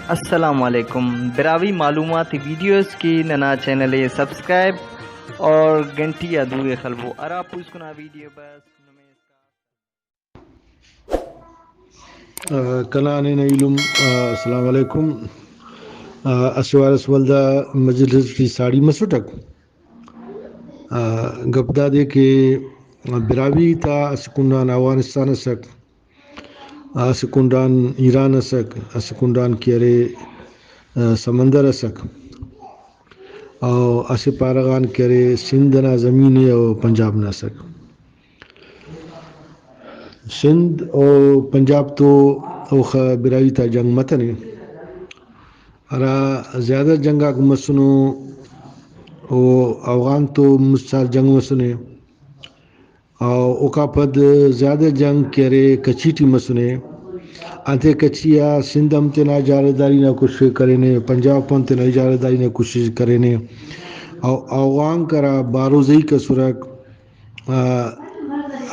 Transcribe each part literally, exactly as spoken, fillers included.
السلام علیکم۔ براہوئی معلوماتی ویڈیوز کی ننا چینل ءِ سبسکرائب اور گھنٹی آ دو ءِ خلبو۔ ہرا پوسکنا ویڈیو بس نمے اسکا۔ آ، کنا ہنینہ ایلم، آ، السلام علیکم۔ آ، اسہ وار اس ولدا مجلس ٹی ساڑی مسٹک۔ آ، گپ دادے کہ براہوئی تا اسہ کنڈان اوغانستان ئسک، اسہ کنڈان ایران ئسک، اسہ کنڈان کہ ارے، آ، سمندر ئسک، او اسہ پارہ غان کہ ارے سندھ ئنا زمین ءِ او پنجاب نا ئسک۔ سندھ و پنجاب تو اوخہ براہوئی تا جنگ متنے، ہرا زیادہ جنگ آک مسنو، او اوغان تو مچ سال جنگ مسنے۔ او اوکا پد زیادہ جنگ کہ ارے کچھی ٹی مسنے۔ انتئے کچھی آ سندھ ہم تینا اجارہ داری نا کوشش کرینے، پنجاب ہم تینا اجارہ داری نا کوشش کرینے۔ او اوغانک ہرا بارزئی کسرک، آ،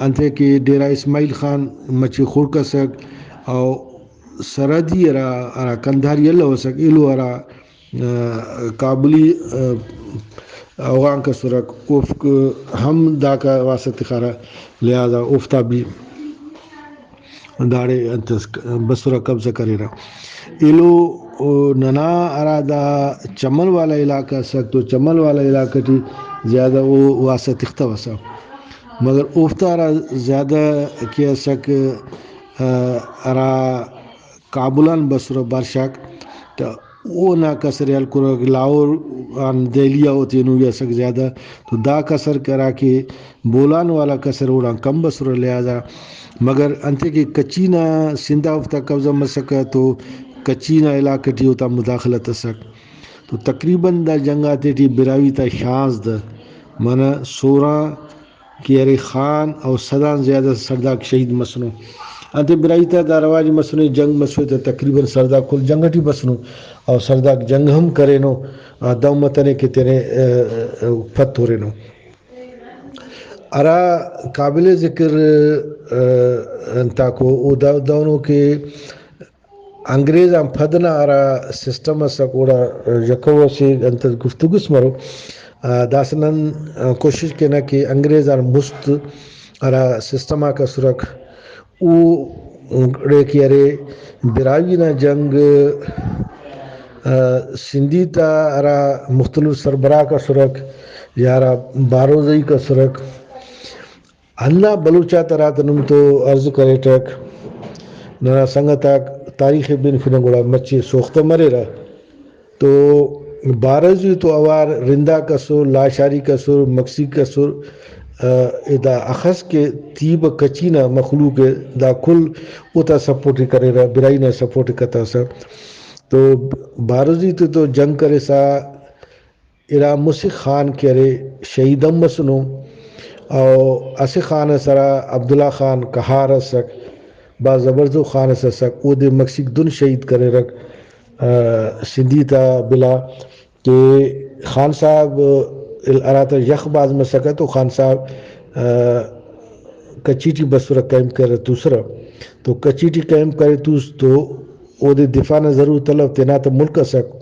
انتئے کہ ڈیرہ اسماعیل خان مچے خڑک ئسک، او سرحدی ہرا، ہرا قندھاری الو ئسک، ایلو ہرا آ، کابلی، آ، اوغانک اسرک، اوفک ہم داکا واسطہ تخارہ، لہذا اوفتا بھی داڑے انت اس بسرہ، قبضہ کریرہ۔ ایلو، او، ننا ہرا دا چمن والا علاقہ اسک تو چمن والا علاقہ ٹی زیادہ او واسطہ تختوسہ، مگر اوفتا ہرا زیادہ کہ اسک، آ، ہرا کابل آن بسرہ بادشاہک، تہ اونا کسر ءِ ہلکرہ، لاہور آن دہلی آ او تینوئی اسک زیادہ، تو دا کسر کہ ہراکہ بولان والا کسر اوڑان کم بسرہ لہذا، مگر انتئے کہ کچھی نا سندھ آ اوفتا قبضہ مسکہ تو کچھی نا علاقہ ٹی اوتا مداخلت اسک۔ تو تقریباً دا جنگ آتے ٹی براہوئی تا شانزدہ، منہ سورہ کہ ارے خان او صد آن زیادہ سڑداک شہید مسنو۔ انتئے براہوئی تا دا رواج مسنے، جنگ مسنے تہ تقریباً سڑداک کل جنگ ٹی بسنو او سڑداک جنگ ہم کرینو، آ، دہن متنے کہ تینے، آ، آ، پت ہرینو۔ ہرا قابل ذکر، آ، انتاکو او دا، دہنو کہ انگریز آن پد نا ہرا سسٹم اسک، اوڑا یکہ او اسہ انت گفتگو اس مرو۔ آ، داسہ نن کوشش کینہ کہ انگریز آن مست ہرا سسٹم آک اسرک، او اڑے کہ ارے براہوئی نا جنگ، آ، سندھی تا ہرا مختلف سربراہک اسرک یا ہرا بارزئیک اسرک، ہندا بلوچ آتا ہراتم نم تو عرض کریٹک، ننا سنگت آک تاریخ ءِ بنفنہ گڑا مچے سوختہ مریرہ۔ تو بارزوئی تو اوار رنداک اسر، لاشاریک اسر، مکسیک اسر، آ، ادا اخس کہ تیبہ کچھی نا مخلوق ءِ دا کل اوتا سپورٹ ءِ کریرہ، براہوئی نا سپورٹ ءِ کتاسہ۔ تو بارزوئی تے تو جنگ کرسا، ارا مسہ خان کہ ارے شہید ہم مسنو، او اسہ خان اس ہرا عبداللہ خان قہار اسک، بھاز زبردست خان اس اسک، اودے مکسیک دن شہید کریرک، آ، سندھی تا بلا کہ خان صاحب ہراتا یخ بھاز مسکہ تو خان صاحب، آ، کچھی ٹی بسرہ، کیمپ کرے توسرہ، تو کچھی ٹی کیمپ کرے توس تو اودے دفاع نا ضرورت الو، تینا تہ ملک اسک۔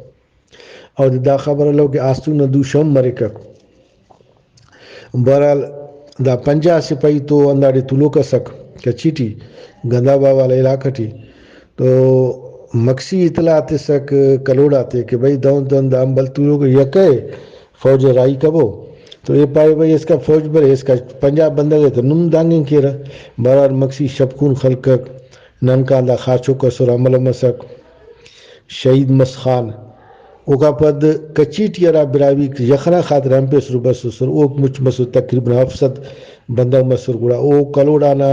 اودے دا خبر الو کہ آستونگ نا دوشہ ہم مریکک۔ بہرحال، دا پنجاہ سپاہی تو ہنداڑے تولوک اسک کچھی ٹی، گندابا والا علاقہ ٹی۔ تو مکسی اطلاع تسک کلوڑ آتے کہ بھئی، دہن دہن دا امبل تولوک، یکہ ءِ فوج ءِ راہی کبو۔ تو اے پائے، بھئی، اسکا فوج برے، اسکا پنجاہ بندغ ءِ، تو نم دانگ کن کیرہ۔ بہرحال، مکسی شپکون خلکک، ننکان دا خاچوک اسر، حملہ مسک۔ شہید مس خان۔ اوکا پد کچھی ٹی ہرا براہوئیک یخ نا خاطر ہنپسر بسوسر، اوک مچ مسر، تقریباً ہفت سد بندغ مسر، گڑا او کلوڑ آنا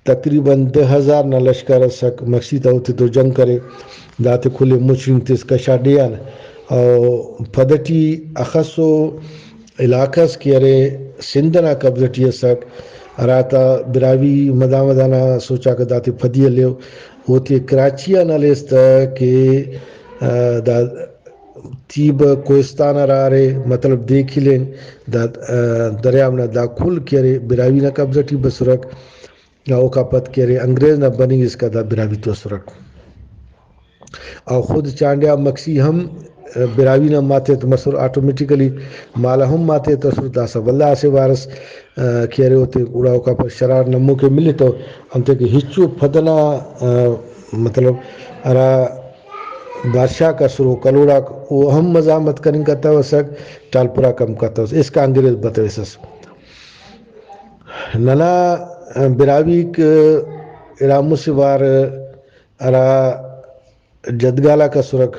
تقریباً دہ ہزار نا لشکر ئسک، مکسی تا اوتے تو جنگ کرے، داتے کل ئے مچ رنگ تس کشا ڈیہہ آن۔ او پد ٹی اخسو علاقہ اس کہ ارے سندھ ئنا قبضہ ٹی ئسک، ہراتا براہوئی مدان مدان آ سوچاکہ داتے پدی ہلیو۔ اوتے کراچی آن ہلیس تہ کہ، آ، دا تیبہ کوہستان ہرا ارے، مطلب دیک ہلین، دا، آ، دریاب نا دا کل کہ ارے براہوئی نا قبضہ ٹی بسرک۔ اوکا پد کہ ارے انگریز نا بننگ اسکا دا براہوئی تو اسرک۔ او خود چانڈیا مکسی ہم، آ، براہوئی نا ماتحت مسر، آٹومیٹیکلی مالا ہم ماتحت اسر۔ داسہ ولدا اسہ وارس، آ، کہ ارے اوتے گڑا اوکا پر شرار نموکے ملتو، انتئے کہ ہچو پدنا، آ، مطلب ہرا بادشاہ آک اسرو کلوڑاک، او ہم مزاحمت کننگ کتوسک، ٹالپراک ہم کتوس، اسکا انگریز بتویسس۔ ننا براہوئیک ارا مسہ وار ہرا جدگال آک اسرک،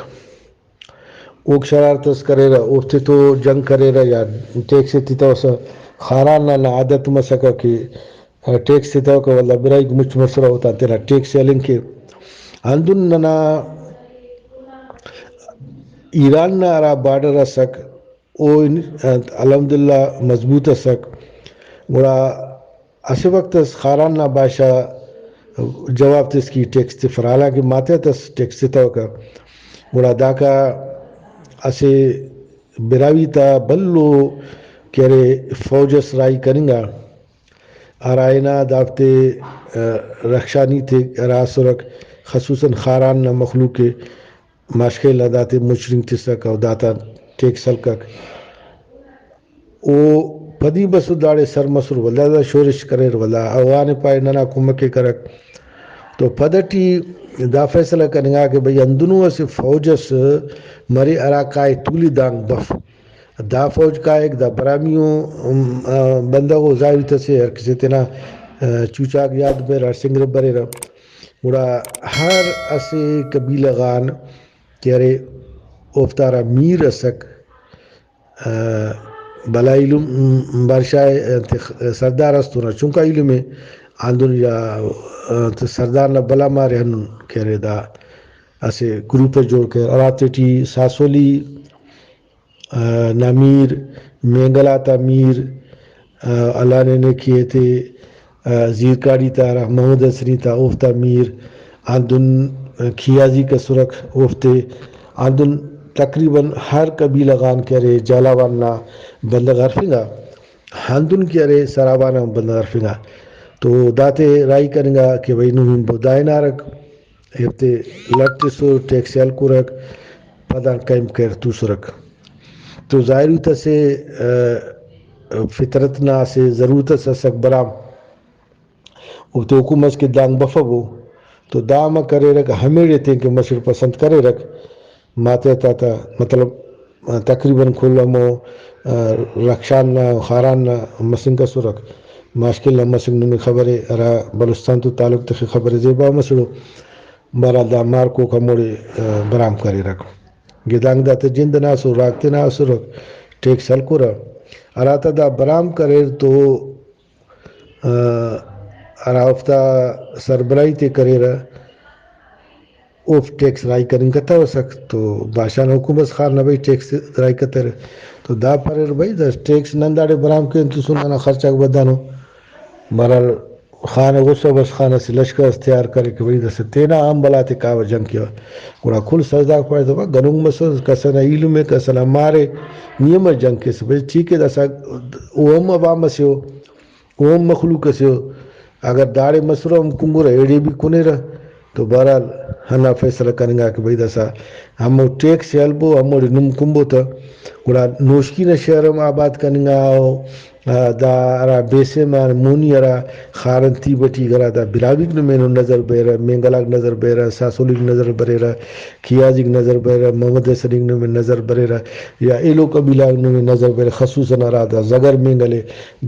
اوک شرارت اس کریرہ، اوفتے تو جنگ کریرہ یا ٹیکس ءِ تتوسہ۔ خاران نا عادت مسکہ کہ ٹیکس تتوکہ، ولدا براہوئیک مچ مسرہ، اوتان تینا ٹیکس ءِ ہلنگ کے۔ ہندن ننا ایران نا ہرا بارڈر اسک، او ان-، الحمدللہ مضبوط اسک۔ گڑا اسہ وخت اس خاران نا بادشاہ جواب تس کہ ٹیکس تفرہ، حالانکہ ماتحت اس ٹیکس تتوکہ۔ گڑا داکا اسہ براہوئی تا بھلو کہ ارے فوج اس راہی کننگا، ہرا ہنا دافتے، آ، رخشانی تے ہرا اسرک، خصوصاً خاران نا مخلوق ءِ، ماشخیل نا داتے مچرینگ تسک او داتان ٹیکس ہلکک۔ او پدی بسر داڑے سر مسر، ولدا دا شورش کریر، ولدا اوغان ءِ پائے ننا کمک ءِ کرک۔ تو پد ٹی دا فیصلہ کننگا کہ بھئی، ہندنو اسہ فوج اس مرے ہرا کائے تولی دانگ بف۔ دا فوج کائک، دا براہوئی ءُ، ام، آ، بندغ ءُ، ظاہر تے اسہ ہر کسے تینا، آ، چوچاک یاد بریرہ، ہڑسینگرہ بریرہ۔ گڑا ہر اسہ قبیلہ غان کہ ارے اوفتا ہرا میر اسک، آ، بھلا ایلم، ام، بادشاہ انت سردار اس تو نا چنکا ایلم ءِ، ہندن یا، آ، انت سردار نا بھلا مار ءِ ہندن کہ ارے دا اسہ گروپ اس جوڑ کریر، ہراتے ٹی ساسولی، آ، نا میر، مینگل آتا میر، آ، اللہ نے نیکی ایتے، آ، زیرکاڑی تا ہرا محمد حسنی تا اوفتا میر، ہندن کھیازیک اسرک اوفتے، ہندن تقریباً ہر قبیلہ غان کہ ارے جھالاوان نا بندغ ہرفنگا، ہندن کہ ارے سراوان نا بندغ ہرفنگا۔ تو داتے راہی کننگا کہ بھئی نم ہنبو دا ہنارک۔ ایفتے لٹ تسر، ٹیکس ءِ ہلکرک، پدان قائم کریر توسرک۔ تو ظاہر ءِ تہ اسہ، آ، فطرت نا اسہ ضرورت اس اسک برام، اوفتے حکم اس کہ دانگ بفبو، تو دا امر کریرک، ہمیڑے تینکہ مسڑ پسند کریرک۔ ماتحت آتا مطلب، آ، تقریباً کل ہمو، آ، رخشان نا، خاران نا مسنک اسرک، ماشکل نا مسنک، نمے خبرے ہرا بلوچستان تو تعلق تخک، خبرے زیبا مسڑو۔ بہرحال دا مارکوک ہموڑے، آ، برام کریرک۔ گدانک داتا جند ئنا اسر، راگ تینا اسرک، ٹیکس ہلکرہ۔ ہراتا دا برام کریر تو آ، ہرا اوفتا سربراہی تے کریرہ، اوفک ٹیکس راہی کننگ کتوسک۔ تو بادشاہ نا حکم اس خارنہ بھئی ٹیکس راہی کترہ۔ تو دا پاریر بھئی دا ٹیکس نن داڑے برام کین تسن، ننا خرچ آک بدانو۔ بہرحال خان غصہ بس، خان اسہ لشکر اس تیار کرے کہ بھئی داسہ تینا امبل آتے کاوہ جنگ کیوہ۔ گڑا کل سڑدار پاریر تہ بھئی گنوک مسس، کس ئنا ایلم ءِ، کس ئنا مار ءِ، نی امر جنگ کیسہ؟ بھئی ٹھیک ءِ، داسہ او ہم عوام اسے ءُ۔ او ہم مخلوق اسے ءُ۔ اگر داڑے مسرہ ہم کنگرہ، ایڑے بھی کنیرہ۔ تو بہرحال ہندا فیصلہ کننگا کہ بھئی داسہ ہمو ٹیکس ءِ ہلبو، ہموڑے نم کنبو تہ گڑا نوشکی نا شہر ہم آباد کننگا ءُ، آ، دا ہرا بیسیم آ مونی ہرا خارن تیبہ ٹی گڑا دا براہوئیک نمے نن نظر بریرہ، مینگل آک نظر بریرہ، ساسولیک نظر بریرہ، کھیازیک نظر بریرہ، محمد حسنیک نمے نظر بریرہ، یا ایلو قبیلہ آک نمے نظر بریرہ، خصوصاً ہرا دا زغر مینگل ءِ،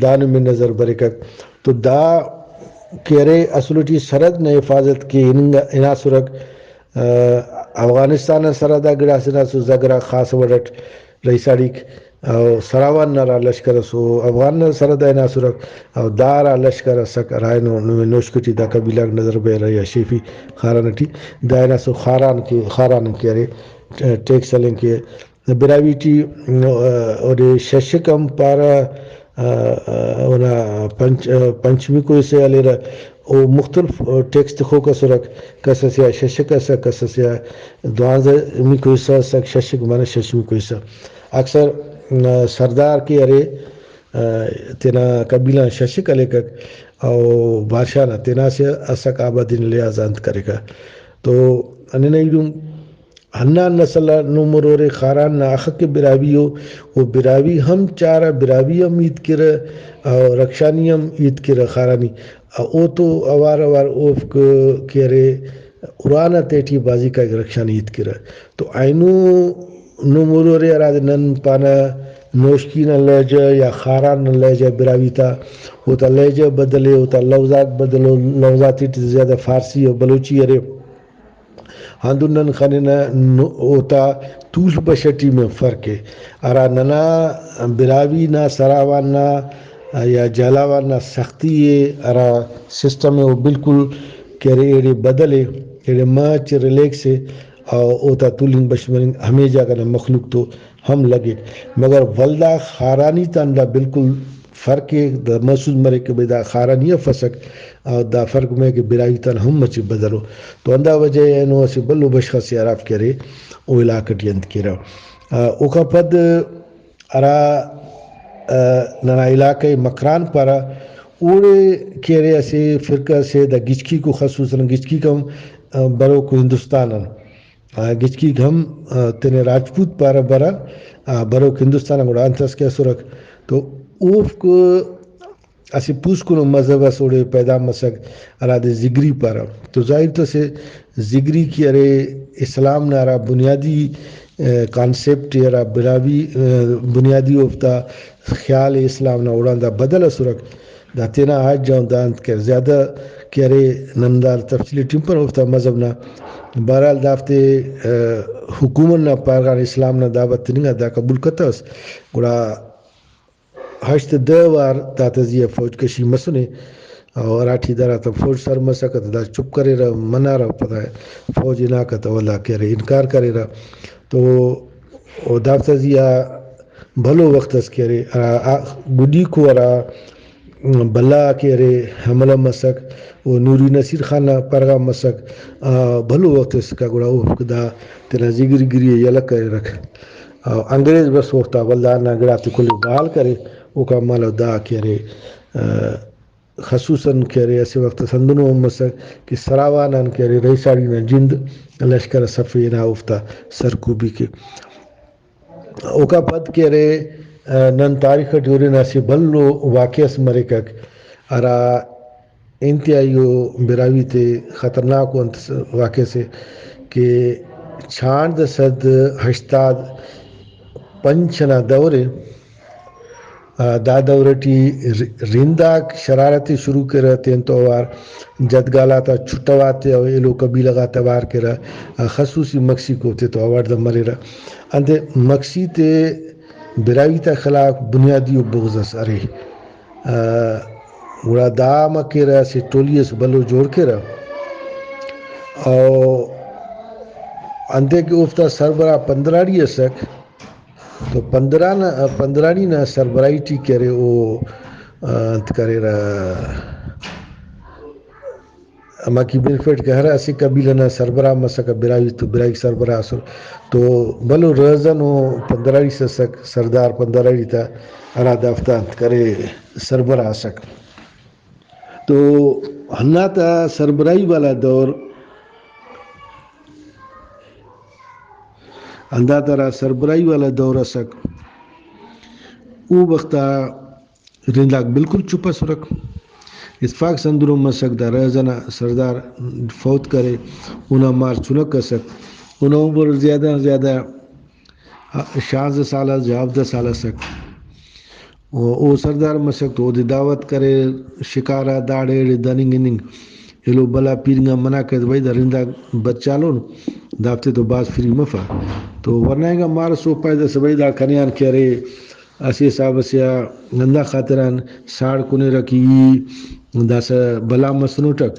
دا نمے نظر بریکک۔ تو دا کہ ارے اصل ٹی سرحد نا حفاظت کے ہننگ ہناسرک۔ آ، افغانستان نا سرحد آ گڑاس ہناسر، زغر آک خاص وڑ اٹ رئیساڑیک، او سراوان نا ہرا لشکر اس او افغان نا سرحد آ ہناسرک، او دا ہرا لشکر اسک ہرا اینو نمے نوشکے ٹی دا قبیلہ غاک نظر بریرہ یا شیفی خاران ٹی دا ہناسر خاران کے، خاران کے ارے ٹیکس ہلنگ کے۔ براہوئی ٹی، آ، اودے ششک ہم پارہ، آ، آ، اونا پنچ-، آ، پنچمیکو حصہ ہلیرہ، او مختلف، آ، ٹیکس تخوک اسرک، کس اسے آ ششک اسک، کس اسے آ دوانزہ میکو حصہ اسک، ششک معنی ششمیکو حصہ۔ اکثر، آ، سردار کہ ارے، آ، تینا قبیلہ آن ششک ہلیکک، او بادشاہ نا تینا اسہ اسک آبادی نا لحاظ آ انت کریکہ۔ تو ننا ایلم ہندا نسل آ نم مرورے، خاران نا اخہ کہ براہوئی او، و براہوئی ہم چارہ، براہوئی ہم ہیت کیرہ، او رخشانی ہم ہیت کیرہ خارانی۔ او تو اوار اوار اوفک کہ ارے، قرآن آ تیٹی بھازی کائک رخشانی ہیت کیرہ۔ تو اینو نم مرورے ہرادے نن پانہ نوشکی نا لہجہ یا خاران نا لہجہ براہوئی تا، اوتا لہجہ بدلے، اوتا لوزاک بدلو، لوزاتے ٹی زیادہ فارسی و بلوچی ارے۔ ہندن نن خننہ نو-، اوتا تول بش ٹی میں فرق ءِ۔ ہرا ننا براہوئی نا سراوان نا یا جھالاوان نا سختی ءِ، ہرا سسٹم ءِ، او بالکل کہ ارے ایڑے بدل ءِ، ایڑے مچ ریلیکس ءِ، او اوتا تولنگ بش مننگ ہمے جاگہ نا مخلوق تو ہم لگک۔ مگر ولدا خارانی تا ہندا بالکل فرق ءِ، دا محسوس مریک کہ بھئی دا خارانی افسک، اور دا فرق مریک کہ براہوئی تان ہم مچہ بدلو۔ تو ہندا وجہ ءِ اینو اسہ بھلو بشخ اسے ہرافک ارے، او علاقہ ٹی انت کیرہ۔ آ، اوکان پد ہرا، آ، ننا علاقہ ءِ مکران پارہ، اوڑے کہ ارے اسہ فرقہ اسے، دا گچکیکو، خصوصاً گچکیک ہم، آ، بروک ہندوستان آن۔ آ، گچکیک ہم، آ، تینے راجپوت پارہ برا، آ، بروک ہندوستان آن گڑا انت اس کہ اسرک۔ تو اوفک اسہ پوسکنو مذہب اس اوڑے پیدا مسک، ہرادے زگری پارہ۔ تو ظاہر تو اسہ زگری کہ ارے اسلام نا ہرا بنیادی، آ، کانسیپٹ ءِ، ہرا براہوئی، آ، بنیادی اوفتا خیال ءِ اسلام نا، اوڑان دا بدل اسرک۔ دا تینا آج جاؤں دا انت کہ زیادہ کہ ارے نن دا تفصیل ٹی ہم پن اوفتا مذہب نا۔ بہرحال دافتے، آ، حکومت نا پارغان اسلام نا دعوت تننگا دا قبول کتوس۔ گڑا ہشت دہ وار داتا زیہا فوج کشی مسنے، اور ہراٹی داراتا فوج سر مسکہ تہ دا چپ کریرہ، منارہ، پدا فوج ہناکہ تہ ولدا کہ ارے انکار کریرہ۔ تو او دافتا زیہا بھلو وخت اس کہ ارے، ہرا آ گڈیکو ہرا بھلا کہ ارے حملہ مسک، او نوری نصیر خان نا پرغا مسک، آ، بھلو وخت اسکا گڑا اوفک دا تینا زگری گری ءِ یلہ کریرک۔ آ، انگریز بس اوفتا ولدا ہندا گڑاتے کل ءِ بحال کرے، اوکان مالو دا کہ ارے، آ، خصوصاً کہ ارے اسہ وخت اس ہندنو ہم مسک کہ سراوان آن کہ ارے رئیساڑی نا جند لشکر اس ارفے ہنا اوفتا سرکوبی کے۔ اوکان پد کہ ارے، آ، نن تاریخ ٹی ہُرنہ اسہ بھلو واقعہ اس مریکک، ہرا انتہائی او براہوئی تے خطرناک او انت س-، واقعہ سے کہ چھانڑدہ سد ہشتاد پنچ ئنا دور ءِ۔ آ، دا دور ٹی ر-، رند آک شرارت ءِ شروع کیرہ، تینتو اوار جدگال آتا چھٹو آتے او ایلو قبیلہ غاتے اوار کیرہ، آ، خصوصی مکسیکو تیتو اوار دا مریرہ۔ انتئے مکسی تے براہوئی تا خلاف بنیادی او بغض اس ارے۔ آ، گڑا دا امر کیرہ، اسہ ٹولی اس بھلو جوڑ کیرہ۔ او انتئے کہ اوفتا سربراہ پندراڑی ئسک، تو پندرا نا، پندراڑی نا سربراہی ٹی کہ ارے او، آ، انت کریرہ، ہما کہ بنفیٹ کہ ہر اسہ قبیلہ نا سربراہ مسکہ، براہوئی تو براہوئی سربراہ ئسر۔ تو بھلو رہزن و پندراڑی ئسک، سردار پندراڑی تا ہرا دافتا انت کرے سربراہ ئسک۔ تو ہندا تا سربراہی والا دور، ہندا تا ہرا سربراہی والا دور ئسک، او وخت آ رند آک بالکل چپ ئسرک۔ اتفاق اس ہندنو مسک، دا رہزن آ سردار فوت کرے، اونا مار چنک ئسک، اونا عمر زیادہ آن زیادہ شانزدہ سال آ یا ہفدہ سال ئسک۔ او، او سردار مسک تو اودے دعوت کرے، شکار آ داڑے ایڑے دننگ ہننگ۔ ایلو بھلا پیرنگ آن منع کرے، بھئی دا رند آک بچالون، دافتے تو بھاز فری مفہ۔ تو ورنا انگا مار ئس او پائے داسہ بھئی دا کنے آن کہ ارے، اسہ حساب ئسے آ ہندا خاطران ساڑ کنیرہ کہ ای داسہ بھلا مسنوٹک،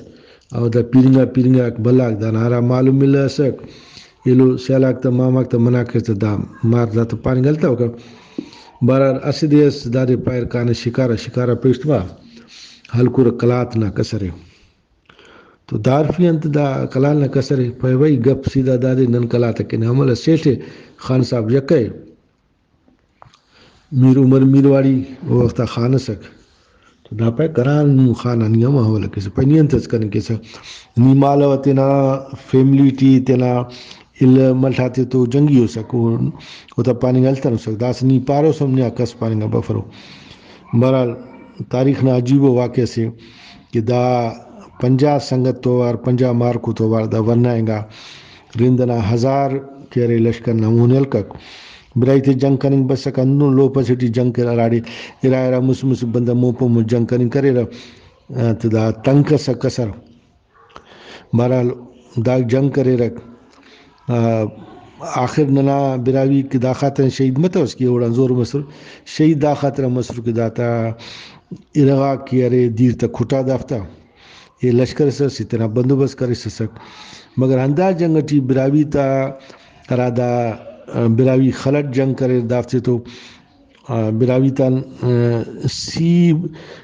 او دا پیرنگا پیرنگاک بھلاک دانا ہرا مالو ملہ ئسک، ایلو سیالاک تا ماماک تا منع کر تا دا مار دا تا پاننگ التوکہ۔ بہرحال اسہ دے ئس دادے پائر کانہ شکارہ، شکارہ پیشتما ہلکرہ قلات نا کسرے۔ تو دارفی انت دا قلات نا کسرے؟ پائے بھئی گپ سیدھا دادے، نن قلات ئکن عمل ئس سیٹے، خان صاحب یکہ ءِ۔ میر عمر میرواڑی او وخت آ خان ئسک۔ تو دا پائے کران نم خان آ نی ہم حوالہ کیسہ، پائے نی انت ئس کننگ کیسہ؟ نی مالو آ تینا فیملی ٹی، تینا الہ ملہ آتے تو جنگی اسک، او، اوتا پاننگ التنوسک، داسہ نی پاروس ہم نیا کس پاننگ آ بفرو۔ بہرحال، تاریخ نا عجیب ءُ واقعہ سے کہ دا پنجاہ سنگت تو اوار، پنجاہ مارکو تو اوار دا ورنا انگا رند ئنا ہزار کہ ارے لشکر نا مون ہلکک۔ براہوئی تے جنگ کننگ بسک، ہندن لوپ ئسے ٹی جنگ کیر، ہراڑے ارا ارا مسہ مسہ بندغ مون پہ مون جنگ کننگ کریرہ، آ، تو دا تنگ کسک کسر۔ بہرحال، دا جنگ کریرک۔ آ، آخر ننا براہوئی کہ دا خاطران شہید متوس کہ اوڑان زور مسر، شہید دا خاطران مسر کہ داتا ارغاک کہ ارے دیر تا کھٹا دافتا، اے لشکر اس اسے تینا بندوبست کریسسک۔ مگر ہندا جنگ ٹی براہوئی تا ہرا دا، آ، براہوئی خل اٹ جنگ کریر دافتے تو، آ، براہوئی تان، آ، سی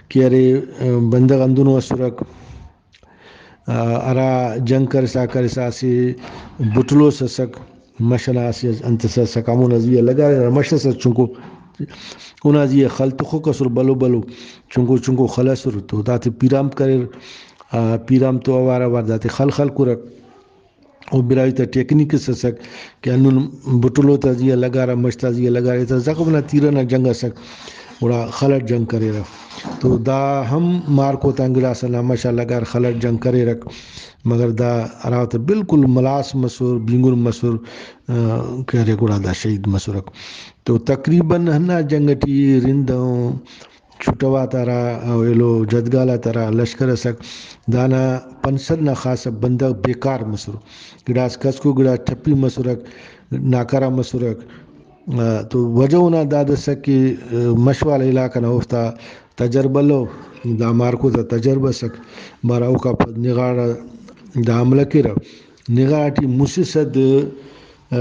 کہ ارے، آ، بندغ ہندنو اسرک۔ آ، ہرا جنگ کرسا کرسا اسہ بٹلوس اسک، مش ئنا اسہ انت ئس اسک، ہمونا زی آ لگارہ، ہرا مش ئس چنکو اونا زی آ خل تخوک اسر بھلو بھلو، چنکو چنکو خل اسر تو داتے پیرامت کریر۔ آ، پیرامت تو اوار اوار داتے خل خلکرک۔ او براہوئی تا ٹیکنیک اس اسک کہ ہندن بٹلو تا زی آ لگارہ، مش تا زی آ لگارہ، ایتا زخم نا تیرہ نا جنگ اسک، گڑا خل اٹ جنگ کریرہ۔ تو دا ہم مارکو تان گڑاس ہندا مش آ لگار خل اٹ جنگ کریرک، مگر دا ہراوتا بالکل ملاس مسر، بینگر مسر، آ، کہ ارے گڑا دا شہید مسرک۔ تو تقریباً ہندا جنگ ٹی رند، آ، چھٹو آتا ہرا ایلو جدگال آتا ہرا لشکر ئسک، دانا پنچ سد نا خاصہ بندغ بیکار مسر، گڑاس کسکو گڑاس ٹھپی مسرک، ناکارہ مسرک۔ آ، تو وجہ اونا داد ئسک کہ، آ، مش والا علاقہ نا اوفتا تجربہ الو، دا مارکو تا تجربہ ئسک، بارا اوکا پد نغاڑ آ دا حملہ کیرہ۔ نغاڑ ٹی مسہ سد، آ،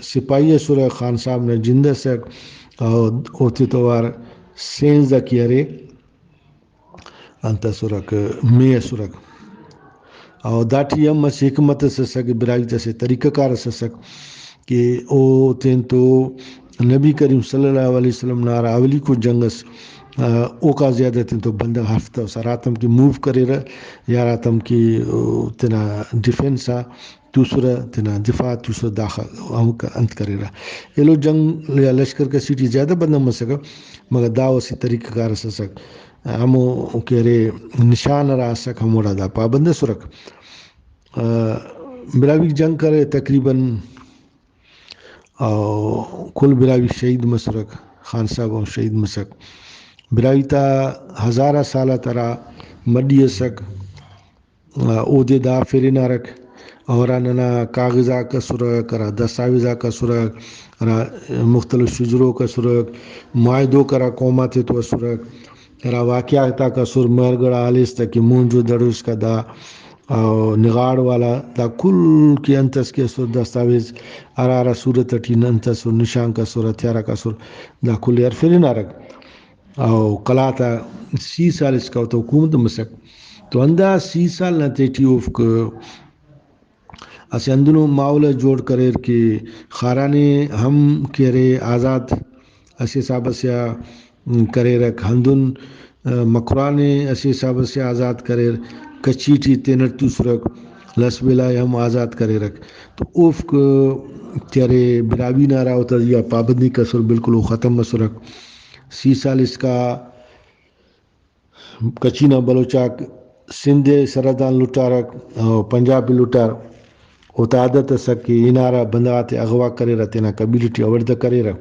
سپاہی اسرہ، خان صاحب نا جند ئسک، او اوتے توار سینزدہ کہ ارے انت اسرک، مے اسرک۔ او داٹی ہم اسہ حکمت اس اسک، براہوئی تا اسہ طریقہ کار اس اسک کہ او تین تو نبی کریم صلی اللہ علیہ وسلم نا ہرا اولیکو جنگ اس، آ، اوکا زیادہ تین تو بندغ ہرفتوس، ہراتم کہ موو کریرہ یا ہراتم کہ او تینا ڈیفنس آ توسرہ، تینا دفاع توسرہ، داخہ ہموکا انت کریرہ۔ ایلو جنگ یا لشکر کشی ٹی زیادہ بندغ مسکہ، مگر دا اسہ طریقہ کار اس اسک۔ ہمو کہ ارے نشان ہرا اسک، ہموڑا دا پابند اسرک۔ آ، براہوئی جنگ کرے تقریباً، او کل براہوئی شہید مسرک، خان صاحب ہم شہید مسک۔ براہوئی تا ہزارہ سال آتا ہرا مڈی اسک، آ، اودے دا ہرفرینارک، او ہرا ننا کاغذ آک اسرک، ہرا دستاویز آک اسرک، ہرا مختلف شجروک اسرک، معاہدوک ہرا قوم آتے تو اسرک، ہرا واقعات آک اسر، مہر گڑھ آلیس تا کہ مونجو دڑو اسکا دا، او نغاڑ والا دا کل کہ انت اس کہ اسر دستاویز، ہرا ہرا صورت ٹی انت اسر، نشانک اسر، ہتھیارک اسر، دا کل ئے ہرفرینارک۔ او قلات آ سی سال اسکا اوتا حکومت مسک۔ تو ہندا سی سال نا تیٹی اوفک اسہ ہندنو ماحول اس جوڑ کریر کہ خاران ئے ہم کہ ارے آزاد اسہ حساب ئسے آ کریرک، ہندن، آ، مکران ئے اسہ حساب ئسے آ آزاد کریر، کچھی ٹی تینٹ توسرک، لسبیلہ ئے ہم آزاد کریرک۔ تو اوفک کہ ارے براہوئی نا ہرا اوتا زی آ پابندی ئسر، بالکل او ختم مسرک۔ سی سال اسکا کچھی نا بلوچ آک سندھ ئے سرحد آن لٹارک، او پنجاب ئے لٹار۔ اوتا عادت ئسک کہ ہنارہ، بندغ آتے اغوا کریرہ، تینا قبیلہ ٹی اوڑدہ کریرہ،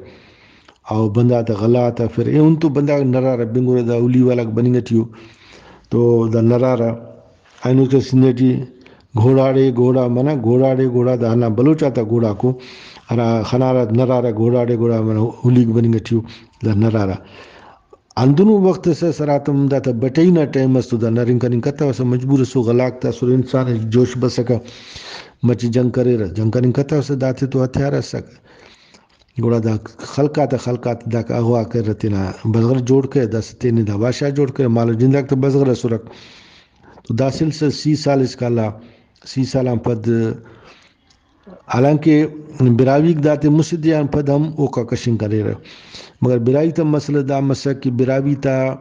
او بندغ آتا غلہ غاتا ہرفیرہ۔ ایہن تو بندغ نرارہ، بنگرہ، دا ہلی والاک بننگ ٹی ءُ۔ تو دا نرارہ، اینو تو سندھ ٹی گھوڑاڑے گھوڑا منہ، گھوڑاڑے گھوڑا، دا ہندا بلوچ آتا گھوڑاکو ہرا خنارہ، نرارہ، گھوڑاڑے گھوڑا منہ، ہلیک بننگ ٹی ءُ، دا نرارہ۔ ہندنو وخت اس ئس ہراتم داتا بٹئی نا ٹائم اس تو دا نرنگ کننگ کتوسہ، مجبور ئسو، غلہ غاک تا اسر، انسان ئے جوش بسکہ، مچہ جنگ کریرہ، جنگ کننگ کتوسہ، داتے تو ہتھیار ئسک۔ گڑا دا خلق آتا خلق آتے داکا اغوا کریرہ، تینا بزغر جوڑ کرے، داسہ تینے دا بادشاہ جوڑ کرے، مال و جنداک تا بزغر ئسرک۔ تو دا سلسلہ سی سال اسکا ہلا، سی سال آن پد حالانکہ براہوئیک داتے مسہ دے آن پد ہم اوکا کشنگ کریرہ، مگر براہوئی تا مسئلہ دا مسک کہ براہوئی تا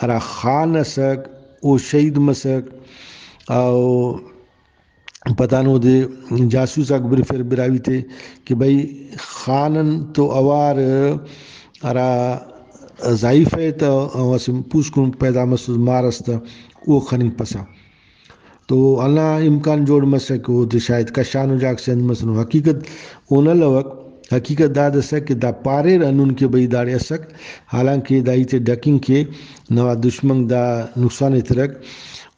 ہرا خان ئسک، او شہید مسک، او پدان اودے جاسوس آک برفر براہوئی تے کہ بھئی، خان ان تو اوار ہرا ضعیف ءِ تہ اسہ پوسکن پیدا مسس، مار اس تہ او خننگپسہ۔ تو ہندا امکان جوڑ مسک، اودے شاید کشانو، جاگہ سے انت مسنو۔ حقیقت اونا الوک، حقیقت داد اسک کہ دا پاریر ہندن کہ بھئی داڑے اسک، حالانکہ دا ہیتے ڈکنگ کہ نوا دشمن دا نقصان ایترک۔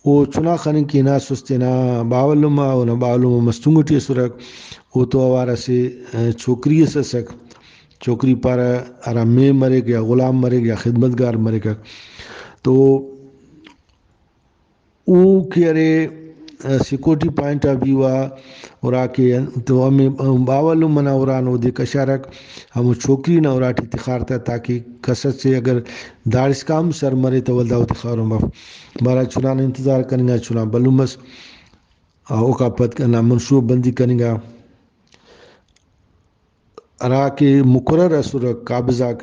او چنا خننگ کہ ہناسس تینا باوہ لمہ، اونا باوہ لمہ مستونگ ٹی اسرک۔ او تو اوار اسہ، ء، چھوکری اس اسک، چھوکری پارہ ہرا مے مریک یا غلام مریک یا خدمتگار مریک۔ تو او کہ ارے، ء، سیکورٹی پوائنٹ آف ویو آ اراکہ تو ہمے باوہ لمہ نا اران اودے کشارک، ہمو چھوکری نا اراٹی تخار تہ، تاکہ کس سے اگر داڑسکا ہم سر مرے تہ ولدا او تخارہ مف۔ بہرحال چنا نا انتظار کننگا، چنا بھلن مس، اوکا پد ہندا منصوبہ بندی کننگا۔ ہرا کہ مقرر اسرہ قابض آک،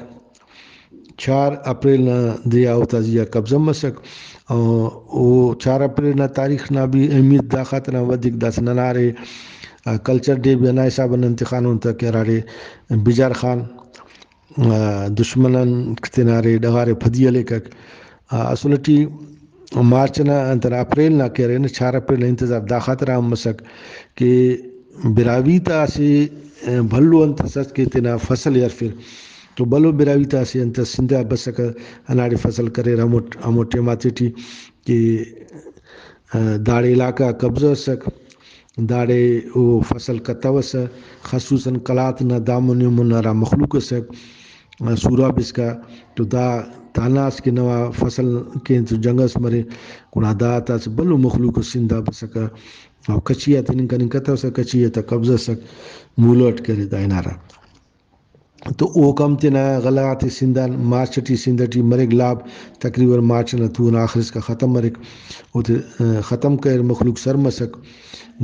چار اپریل نا دے آ اوتا زیہا قبضہ مسک۔ او چار اپریل نا تاریخ نا بھی اہمیت دا خاطران ودیک، داسہ ننا ارے، آ، کلچر ڈے بھی ہندا حساب آن نن تخانن تہ کہ ہراڑے بجار خان، آ، دشمن آن تینا ارے ڈغار ءِ پدی ہلیکک۔ آ، اصل ٹی مارچ نا، انت نا، اپریل نا کہ ارے نا، چار اپریل نا انتظار دا خاطر ہم مسک کہ براہوئی تا اسہ بھلو انت اس کہ تینا فصل ءِ ہرفر۔ تو بھلو براہوئی تا اسہ انت سندھ آ بسکہ، ہنداڑے فصل کریر، ہمو، ہمو ٹائم آتیٹی کہ، آ، داڑے علاقہ قبضہ اسک، داڑے او فصل کتوسہ، خصوصاً قلات نا دامن ایمن نا ہرا مخلوق اسک، آ، سوراب اسکا، تو دا دانا اس کہ نوا فصل کین تو جنگ اس مرے، گڑا دا تا اسہ بھلو مخلوق اس سندھ آ بسکہ، او کچھی آ تننگ کننگ کتوسہ، کچھی آ تا قبضہ اسک، مولو اٹ کرے دا ہنارہ۔ تو اوکم تینا غلہ غاتے سندھ آن مارچ ٹی، سندھ ٹی مریک لاب، تقریباً مارچ نا تون آخر اسکا ختم مریک۔ اوتے، آ، ختم کریر، مخلوق سر مسک،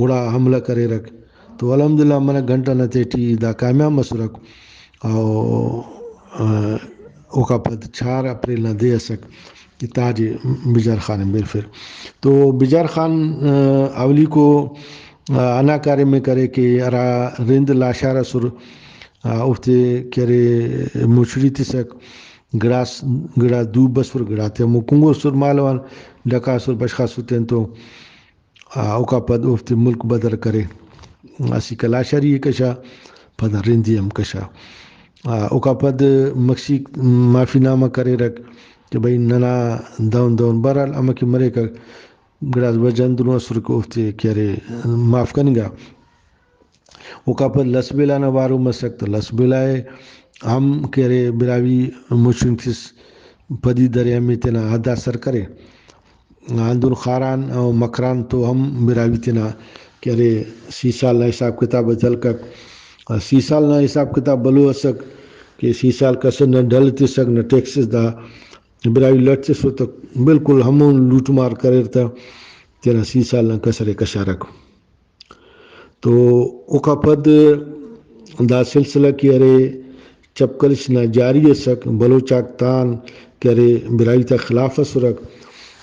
گڑا حملہ کریرک۔ تو الحمدللہ منہ گھنٹہ نا تیٹی دا کامیاب مسرک۔ او، آ، اوکا پد چار اپریل نا دے اسک کہ تاج بجار خان ءِ بریفر۔ تو بجار خان، آ، اولیکو، آ، ہندا کاریم ءِ کرے کہ ہرا رند لاشار ئسر، آ، اوفتے کہ ارے مچھڑی تسک، گڑاس، گڑا دو بسر، گڑاتے ہمو کنگو ئسر، مالو آن ڈکاسر، بشخاسر تینتو۔ آ، اوکا پد اوفتے ملک بدر کرے۔ اسیکا لاشاری ئے کشا، پدا رندی ہم کشا۔ آ، اوکا پد مکسیک معافی نامہ کریرک کہ بھئی ننا دہن دہن، بہرحال امر کہ مریکہ، گڑاس بس جند ہندنو اسر کہ اوفتے کہ ارے معاف کننگا۔ اوکا پد لسبیلہ نا وارو مسک، تو لسبیلہ ءِ ہم کہ ارے براہوئی مچنگ تس، پدی درے ہمے تینا حد آ سر کرے۔ ہندن خاران و مکران تو ہم براہوئی تینا کہ ارے سی سال نا حساب کتاب اٹ ہلکک۔ سی سال نا حساب کتاب بھلو اسک کہ سی سال کس نہ ڈل تسک نہ ٹیکسز، دا براہوئی لٹ تسر تہ بالکل ہمون لوٹ مار کریر تہ تینا سی سال نا کسر ءِ کشارک۔ تو اوکا پد دا سلسلہ کہ ارے چپ کلش نا جاری اسک، بلوچ آک تان کہ ارے براہوئی تا خلاف اسرک،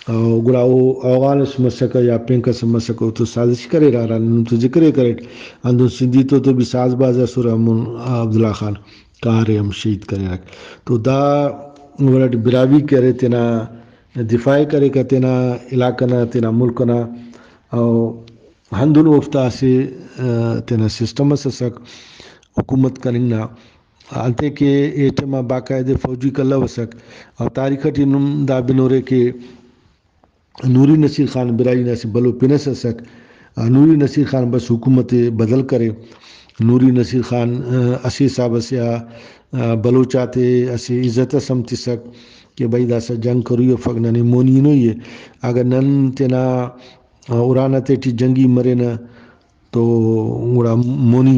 او گڑا او اوغان اس مسکہ یا پین کس مسکہ، او تو سازش کریر، ہرا نن تو ذکر ءِ کریٹ، ہندن سندھی تو تو بھی ساز باز اسر، ہمون عبداللہ خان قہار ءِ ہم شہید کریرک۔ تو دا وڑ اٹ براہوئی کہ ارے تینا دفاع ءِ کریکہ، تینا علاقہ نا، تینا ملک نا، او ہندن اوفتا اسہ، آ، تینا سسٹم اس اسک حکومت کننگ نا، انتئے کہ اے ٹائما باقاعدہ فوجی کلو اسک۔ اور تاریخ ٹی نم دا بنورے کہ نوری نصیر خان براہوئی نا اسہ بھلو پن اس اسک۔ آ، نوری نصیر خان بس حکومت ءِ بدل کرے۔ نوری نصیر خان، آ، اسہ حساب اسے آ، آ، بلوچ آتے اسہ عزت اس ہم تسک کہ بھئی داسہ جنگ کروئی افک، ننے مونی ہنوئی ءِ۔ اگہ نن تینا، آ، ارا نا تیٹی جنگی مرینہ تو گڑا مونی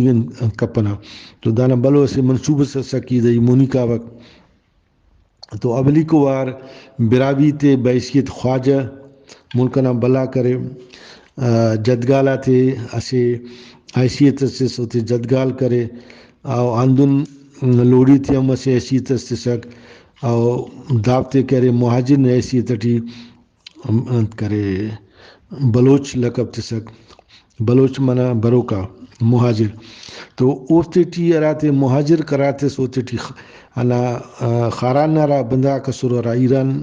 کپنہ۔ تو دانا بھلو اسہ منصوبہ اس اسک کہ دئی مونی کاوک۔ تو اولیکو وار براہوئی تے بحیثیت خواجہ ملک ئنا بھلا کرے، آ، جدگال آتے اسہ حیثیت اس تس، اوتے جدگال کرے، او ہندن لوڑی تے ہم اسہ حیثیت اس تسک، او دافتے کہ ارے مہاجر نا حیثیت ٹی انت کرے، بلوچ لقب تسک۔ بلوچ منع بروکا مہاجر۔ تو اوفتے ٹی ہراتے مہاجر قرار تس، اوتے ٹی خ-، ہندا، آ، خاران نا ہرا بندغاک اسر، ہرا ایران،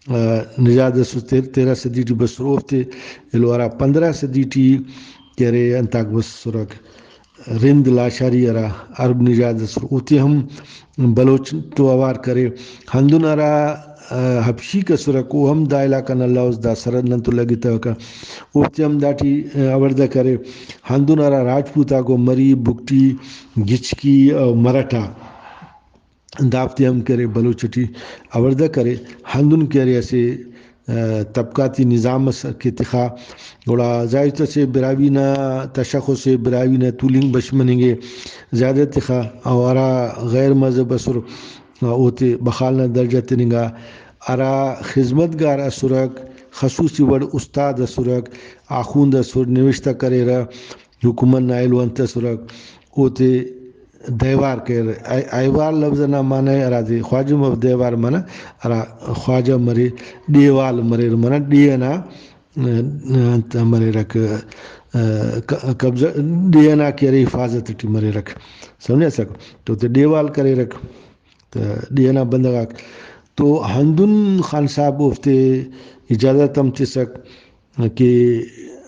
آ، نژاد اسر، تیر-، تیرہ صدی ٹی بسر، اوفتے ایلو ہرا پندرہ صدی ٹی کہ ارے انتاک بسرک، رند لاشاری ہرا عرب نژاد اسر، اوتے ہم بلوچ تو اوار کرے۔ ہندن ہرا، آ، حبشیک اسرک، او ہم دا علاقہ نا الوس، دا سرحد نن تو لگتوکہ، اوفتے ہم داٹی، آ، اوڑدہ کرے۔ ہندن ہرا راجپوت آکو مری، بگٹی، گچکی او مرٹا، دافتے ہم کہ ارے بلوچ ٹی اوڑدہ کرے۔ ہندن کہ ارے اسہ، آ، طبقاتی نظام اس کہ تخا، گڑا ظاہر اسے براہوئی نا تشخص ءِ، براہوئی نا تولنگ بش مننگ ءِ زیادہ تخا، او ہرا غیر مذہب اسر، اوتے بخال نا درجہ تننگا۔ ہرا خذمتگار اسرک، خصوصی وڑ استاد اسرک، آخوند اسر، نوشتہ کریرہ، حکومت نا ایلو انت اسرک، اوتے دیوار کریر۔ اے-، ایوار لفظ نا معنی ہرادے خواجہ مف-، دیوار معنی ہرا خواجہ مرے، ڈیوال مریر، معنی ڈیہہ نا، ا، انت مریرک، ا، ق-، قبضہ، ڈیہہ نا کہ ارے حفاظت ٹی مریرک۔ سمجھاسک؟ تو تے ڈیوال کریرک۔ تہ ڈیہہ نا بندغ آک تو ہندن خان صاحب اوفتے اجازت ہم تسک کہ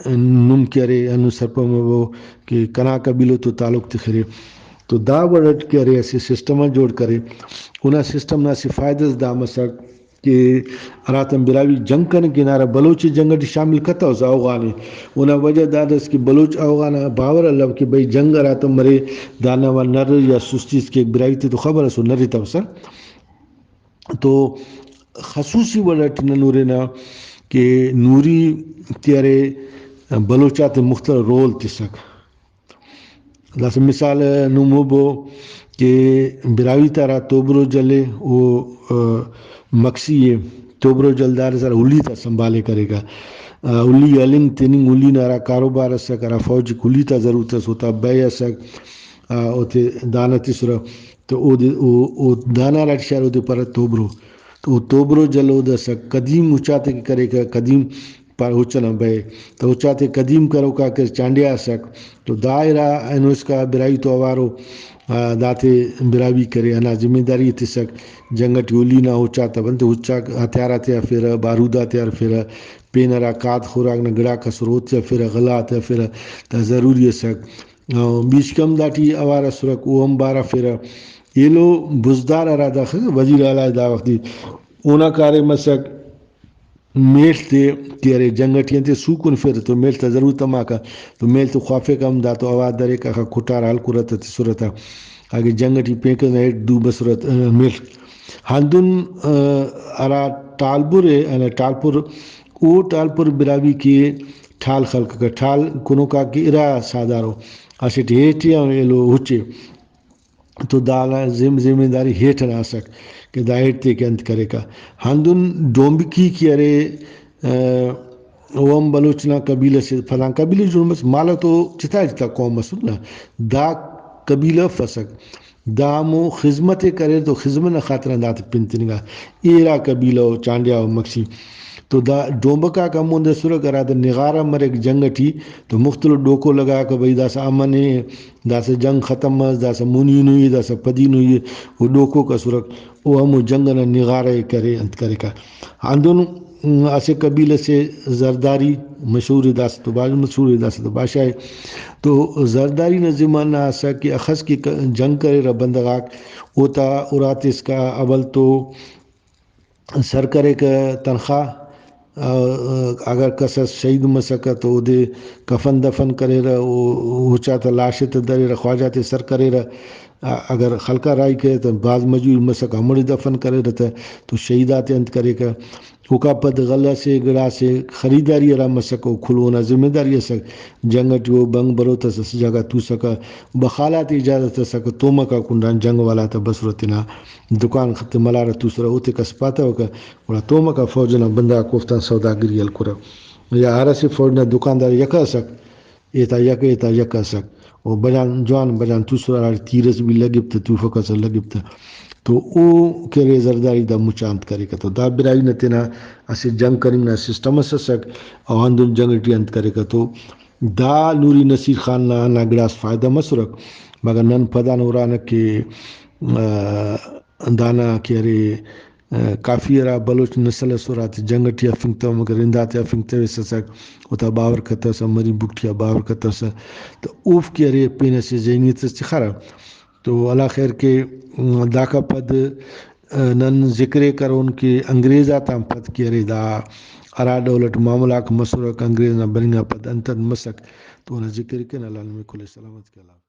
نم کہ ارے ہندن سرپند مبو کہ کنا قبیلہ تو تعلق تخرے۔ تو دا وڑ اٹ کہ ارے اسہ سسٹم ءِ جوڑ کرے۔ اونا سسٹم نا اسہ فائدہ اس دا مسک کہ ہراتم براہوئی جنگ کننگ کن ہرا بلوچ ءِ جنگ ٹی شامل کتوسہ اوغان ءِ۔ اونا وجہ دادس کہ بلوچ اوغان آ باور الو کہ بھئی جنگ ہراتم مرے، دانا وا نر یا سستی اس کیک، براہوئی تے تو خبر اسو نر اتوسہ۔ تو خصوصی وڑ اٹ نن ہرنہ کہ نوری تے ارے بلوچ آتے مختلف رول تسک۔ داسہ مثال نم ہبو کہ براہوئی تا ہرا توبرو جل ءِ او، آ، مکسی ءِ۔ توبرو جل دار سر ہلی تا سنبھالے کریکہ۔ آ، ہلی ہلنگ تننگ، ہلی نا ہرا کاروبار اسک، ہرا فوج ہلی تا ضرورت اس، اوتا بئے اسک، آ، اوتے دانہ تسرہ۔ تو اودے او، او دانا ہراٹی شار اودے پارہ توبرو۔ تو او توبرو جل اودے اسک، قدیم اچاتے کہ کریکہ، قدیم پارہ اچ ئنا بئے۔ تو اچاتے قدیم کروکا کہ چانڈیا اسک۔ تو دا ارا اینو اسکا براہوئی تو اوارو، آ، داتے براہوئی کرے، ہندا ذمہ داری ءِ تسک۔ جنگ ٹی ہلی نا اچاتا بنتے، اچاک ہتھیار آتے ہرفیرہ، بارود آتے ہرفیرہ، پین ہرا کھاد خوراک نا گڑاک اسر اوتے ہرفیرہ، غلہ آتے ہرفیرہ، دا ضروری اسک۔ آ، بیشک ہم داٹی اوار اسرک، او ہم بار ہرفیرہ۔ ایلو بزدار ہرا داخہ وزیر اعلیٰ دا وخت ای، اونا کاریم اسک میڷ تے کہ ارے جنگ ٹی انتے سو کنفیرہ تو میڷ تا ضرورت ہماکہ، تو میڷ تو خوافیکہ ہم، دا تو اوار دریکہ، اخہ کٹار ہلکرہ تہ تسرہ تہ، اگہ جنگ ٹی پین کس نا ہیٹ دو بسرہ تہ، آ، میڷ۔ ہندن، آ، ہرا ٹالبر ءِ، ہندا ٹالپر، او ٹالپر براہوئی کہ ٹال خلککہ، ٹال کنوکا کہ ارا ساہدارو، اسٹ ہیٹے آن ایلو ہچے۔ تو دا ذم-، ذمہ داری ہیٹ ئنا اسک کہ دا ہیٹ تے کہ انت کریکہ۔ ہندن ڈومبکی کہ ارے، آ، او ہم بلوچ نا قبیلہ سے، فلان قبیلہ جوڑ مس، مالو تو جتا جتا قوم اسر نا، دا قبیلہ افسک۔ دا ہمو خذمت ءِ کریر تو خذمت نا خاطر آن داتے پن تننگا۔ ایرا قبیلہ ءُ، چانڈیا ءُ، مکسی۔ تو دا ڈومبک آک ہمو دے اسرک ہرادے نغارہ مریک جنگ ٹی، تو مختلف ڈوکو لگاکہ بھئی داسہ امن ءِ، داسہ جنگ ختم مس، داسہ مونی نوئی، داسہ پدی نوئی، او ڈوکوک اسرک، او ہمو جنگ ئنا نغارہ ءِ کرے، انت کریکہ۔ ہندن اسہ قبیلہ سے زرداری مشہور ءِ، داسہ تو بھاز مشہور ءِ، داسہ تو بادشاہ ءِ۔ تو زرداری نا ذمہ نا اسک کہ اخس کہ ک-، جنگ کریرہ بندغ آک، اوتا اراتے اسکا اول تو سر کریکہ تنخواہ، آ، اگر کس اس شہید مسکہ تو اودے کفن دفن کریرہ، او، او چاتا لاش ءِ تہ دریرہ، خواجہ تے سر کریرہ۔ آ، اگر خلقا راہی کرے تہ بھاز مجبوری مسکہ ہموڑے دفن کریرہ تہ، تو شہید آتے انت کریکہ۔ اوکا پد غلہ سے گڑاسے خریداری ہرا مسکہ او کل اونا ذمہ داری اسک۔ جنگ ٹی او بنگ بلوت اس اسہ جاگہ توسکہ، بخال آتے اجازت اسکہ، تومکا کنڈان جنگ والا تا بسرہ تینا دکان تے ملارہ توسرہ، اوتے کس پاتوکہ، گڑا تومکا فوج ئنا بندغاک اوفتان سوداگری ہلکرہ۔ یا ہر اسہ فوج نا دکاندار یکہ اسک، ایتا یکہ، ایتا یکہ اسک۔ او بجان جوان بجان توسرہ، ہراڑے تیر ئس بھی لگپ تہ، توفک ئس لگپ تہ۔ تو او کہ ارے زرداری دا مچا انت کریکہ۔ تو دا براہوئی نا تینا اسہ جنگ کننگ نا سسٹم ئس اسک، او ہندن جنگ ٹی انت کریکہ۔ تو دا نوری نصیر خان نا ہندا گڑاس فائدہ مسرک، مگر نن پدان ہرانے کہ، آ، دانا کہ ارے، آ، کافی ہرا بلوچ نسل ئس ہراتے جنگ ٹی ہرفنگتو، مگر ہنداتے ہرفنگتویسسک، اوتا باور کتوسہ، مری بوٹی آ باور کتوسہ، تو اوفک ارے پین اسہ ذہنیت اس تخارہ۔ تو اللہ خیر کے، داکا پد، آ، نن ذکر ءِ کرون کہ انگریز آتان پد کہ ارے دا ہرا ڈول اٹ معاملہ غاک مسرک، انگریز نا بننگ آن پد انت انت مسک، تو اونا ذکر ءِ کین۔ اللہ نمے کل ءِ سلامت کے۔ اللہ حافظ۔